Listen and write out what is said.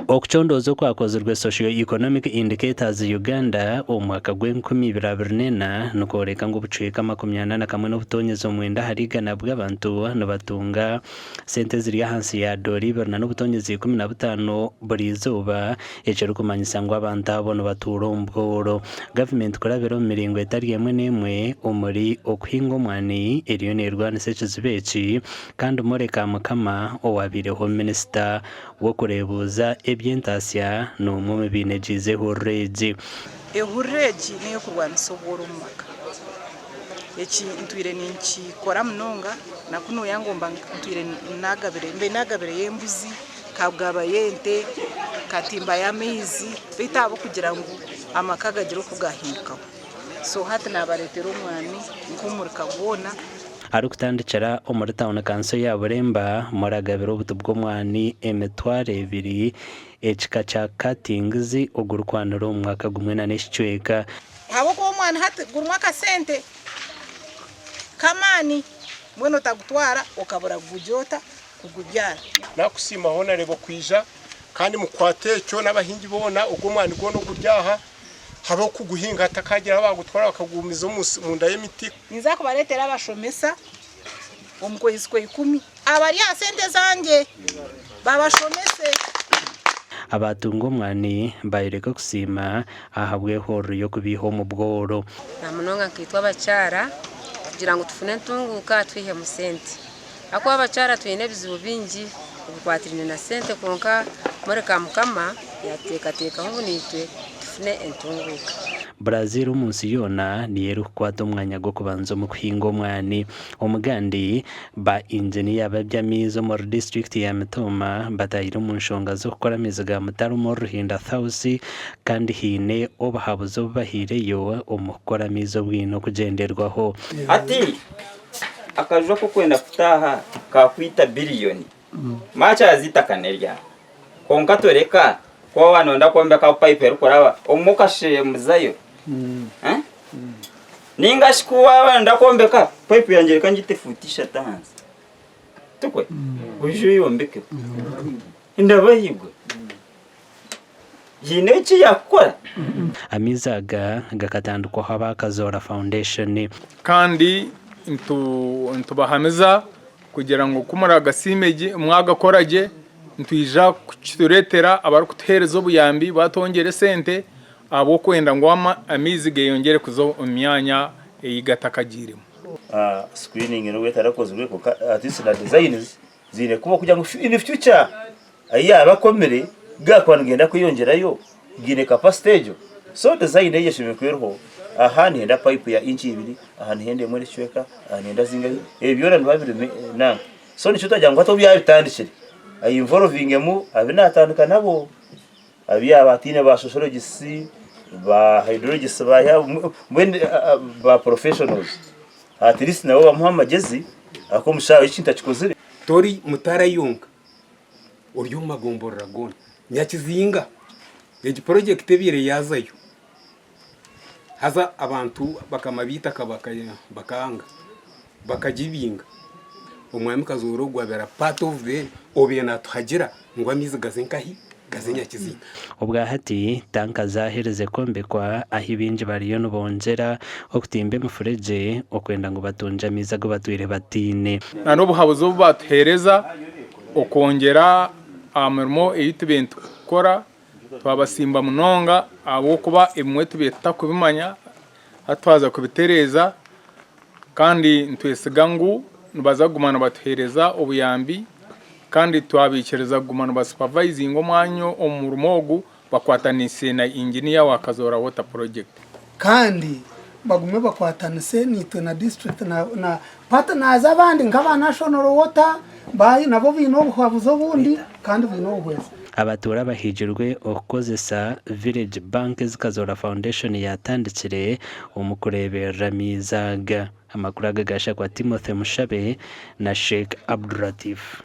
Okucondooza okwakozirwe Socio-Economic Indicators Uganda omu mwaka gw'enkumi ibiri abiri n'ena nikworeka ngu obucweka 41 n'obutoonyeza omwenda ahari igana bw'abantu nibatunga sente eziri ahansi ya doora ibiri na n'obutoonyeza 15 buri izooba ekirikumanyisa ngu abantu abo nibatuura omu bworo. Gavumenti kurabira omu miringo etari emwe n'emwe omuri okuhinga omwani eriyo neerwanisa ekizibu eki kandi Molly Kamukama owabaireho minisita w'okureebuuza eby'entaasya n'omwe omu baine egiize ehururu egi. Ehururu egi n'ey'okurwanisa obworo omu maka. Eki ntwire ninkikora munonga na kunuya ngu mba ntwire nagabire mbe nagabireyo embuzi, nkagabayo ente, nkatimbayo amaizi beitu ahabw'okugira ngu amaka gagire oku gahindukaho. So hati nabareetera omwani nk'omurika gwona. Arikutandikira omuri tauni kanso ya Buremba, Muragabire obuti bw'omwani 2000 ekika kya cuttings ogurikwanira omu mwaka gumwe nana ekicweka. Ahabw'okuba omwani hati gurimu akasente k'amaani, mbwenu otagutwara okabura kugugira ota? Kugubyara. Nakusiima hoona reeba okwija kandi mukwate ekyo n'abahingi boona ogwo omwani gwona oguri aha habe okuguhinga hatakagira ahu bagutwara bakagumiza omunda y'emiti. Ninza kubareetera abashomesa omu kwezi kwa ikumi abari aha sente zangye babashomese. Abaatunga omwani baayoreka okusiima ahabw'ehururu y'okubaiha omu bworo. Na munonga nkaitwe abakyara kugira ngu tufune entunguuka twihemu sente ahakuba abakyara twine ebizibu bingi ebikwatiraine na sente kwonka mureka Mukama yatuteekateekaho ngu naitwe tufune entunguuka. Brazil omu nsi yoona niyo erikukwata omwanya gw'okubanza omu kuhinga omwani. Omugandi, ba inginiya b'eby'amaizi omuri disiturikiti ya Mitooma bataahire omu nshonga z'okukora amaizi ga mutare omuri Ruhinda South kandi haine obuhabuzi obu bahaireyo omu kukora amaizi obwine okugyenderwaho. Hati akaju ak'okwenda kutaaha kaakwita biriyoni. Maakyazi eitaka n'eryawe. Kwonka toreka kuba waaba nooyenda kwombeka ahu payipu erikuraba, obumwe okashemuzayo. Nainga shi ku waaba nooyenda kwombeka, payipu yangye reka ngite fuuti ishatu ahansi. Tikwe? Oije oyombekeho. Ndabahigwa. Haine eki yaakukora? Amaizi aga gakatandikwaho aba Kazoora Foundation. Kandi nitubahamiza kugira ngu ku muragasiime gye, mwagakora gye, nitwija kukitureetera abarikutuheereza obuyambi batwongyera esente ahabw'okwenda ngu amaizi geyongyere kuza omu myanya ei gatakagiiremu. Screening nubwo etarakozirwe kwonka at least na designs ziine kubaho kugira ngu in future ahu yaaba akomire gaakuba nigenda kweyongyerayo gaine capacity egyo. So design egyo eshemereire kuba eriho, aha nihenda pipe ya inch ibiri, aha nihenda emwe n'ekicweka, aha nihenda zingahi, ebyo byona nibiba biri nanka. So nikyo twagira ngu hati obu yaabitandikire a involvingemu abu naatandika nabo, abu yaaba ataine ba sociologists, ba hydrologists mbwenu ba professionals at least nabo bamuhe amagezi ahakuba omushaaha ekintu akikozire. Tori mutara yonka ori omu magomborora goona. Nyakizinga egi purojekiti ebaire yaazayo haza abantu bakama b'eitaka bakanga bakagibinga. Omwami Kazoora ogwo abaire part of the obaire naatuhagira ngu amaizi gaze nkahi? Gaze Nyakizinga. Obwahati tanka zaherize kwombekwa ahi baingi bariyo nibongyera okutimba emifuregye okwenda ngu batungye amaizi agu batwire bataine. Na n'obuhabuzi obu baatuheereza okwongyera aha mirimo ei tubaire nitukora, twabasiimba munonga ahabw'okuba ebimwe tubaire tutarikubimanya hati twaza kubitereeza kandi nitwesiga ngu nibaza kuguma nibatuheereza obuyambi kandi twabaikiriza kuguma nibasupavayizinga omwanya omurimo ogu bakwataniise na inginiya wa Kazoora Water Project. Kandi bagume bakwatanise naitwe na district na na partners abandi nk'aba National Water nabo baine obuhabuzi obundi kandi baine obuhwezi. Abatuura bahigirwe okukozesa Village Bank ezi Kazoora Foundation yaatandikire omu kureeberera amaizi aga. Amakuru aga gaashakwa Timothy Mushabe na Sheikh Abduratif.